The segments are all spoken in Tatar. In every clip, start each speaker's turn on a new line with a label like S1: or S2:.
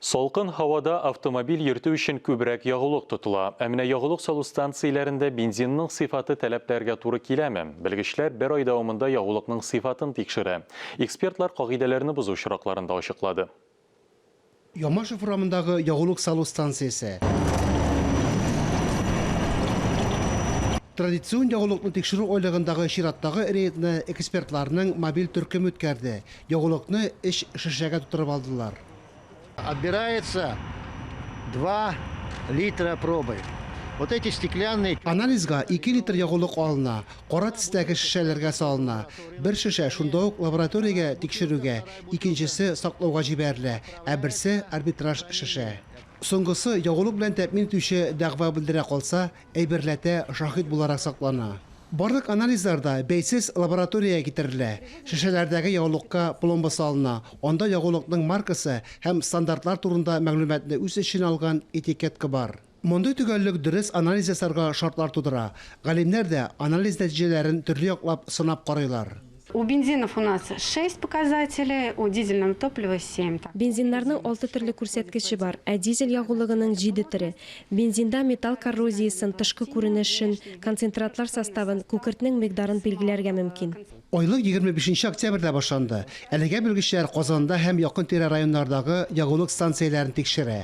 S1: Салкын һавада автомобиль йөртү өчен күбрәк ягулык тотыла. Ә менә ягулык салу станцияләрендә бензинның сыйфаты таләпләргә туры киләме? Белгечләр бер ай дәвамында ягулыкның сыйфатын тикшерә. Экспертлар кагыйдәләрне бозу очракларын да ачыклады.
S2: Ямашев урамындагы ягулык салу станциясе. Традицион ягулыкны тикшерү айлыгындагы чираттагы рейдны экспертларның мобиль төркеме үткәрде. Ягулыкны өч шешәгә тутырып алдылар.
S3: Отбирается 2 литра пробы. Вот эти стеклянные.
S2: Анализга 2 литр ягулык алына, кара төстәге шешәләргә салына. Бер шешә шунда ук лабораториягә тикшерүгә, икенчесе саклауга җибәрелә, ә берсе, арбитраж шешә. Соңгысы ягулык белән тәэмин итүче дәгъва белдерә калса, әйберләтә шаһит буларак саклана. Барлык анализлар да бәйсез лабораториягә китерелә. Шешәләрдәге ягулыкка пломба салына, анда ягулыкның маркасы һәм стандартлар турында мәгълүматны үз эченә алган этикетка бар. Мондый төгәллек дөрес анализ ясарга шартлар тудыра. Галимнәр дә анализ нәтиҗәләрен төрле яклап сынап карыйлар.
S4: У бензинов у нас шесть показателей, у дизельного топлива семь.
S5: Бензиннарның алты төрле күрсәткече бар, ә дизель ягулыгының җиде төре. Бензинда металл коррозиясен, тышкы күренешен, концентратлар составын, күкертнең микъдарын билгеләргә мөмкин.
S2: Айлык 25 нче октябрьдә башланды. Әлегә белгечләр Казанда һәм якын-тирә районнардагы ягулык станцияләрен тикшерә.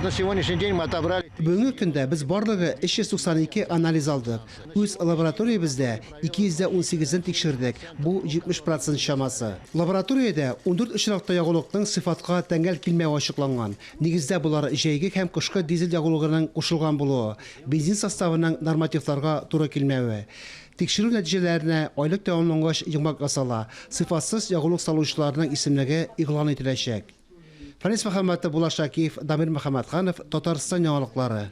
S3: На сегодняшний день мы отобрали.
S2: Бүгенге көндә без барлыгы 392 анализ алдык. Үз лабораториябездә 218-ен тикшердек, бу 70 процент чамасы. Лабораториядә 14 очракта ягулыкның сыйфатка тәңгәл килмәве ачыкланган. Нигездә болар җәйге һәм кышкы дизель ягулыгының кушылган булуы, бензин составының нормативларга туры килмәве. Тикшерү нәтиҗәләренә айлык тәмамлангач йомгак ясала, сыйфатсыз ягулык салучыларның исемлеге игълан ителәчәк. Фәнис Мөхәммәтов, Булат Шакиев, Дамир Мөхәммәтханов, Татарстан яңалыклары.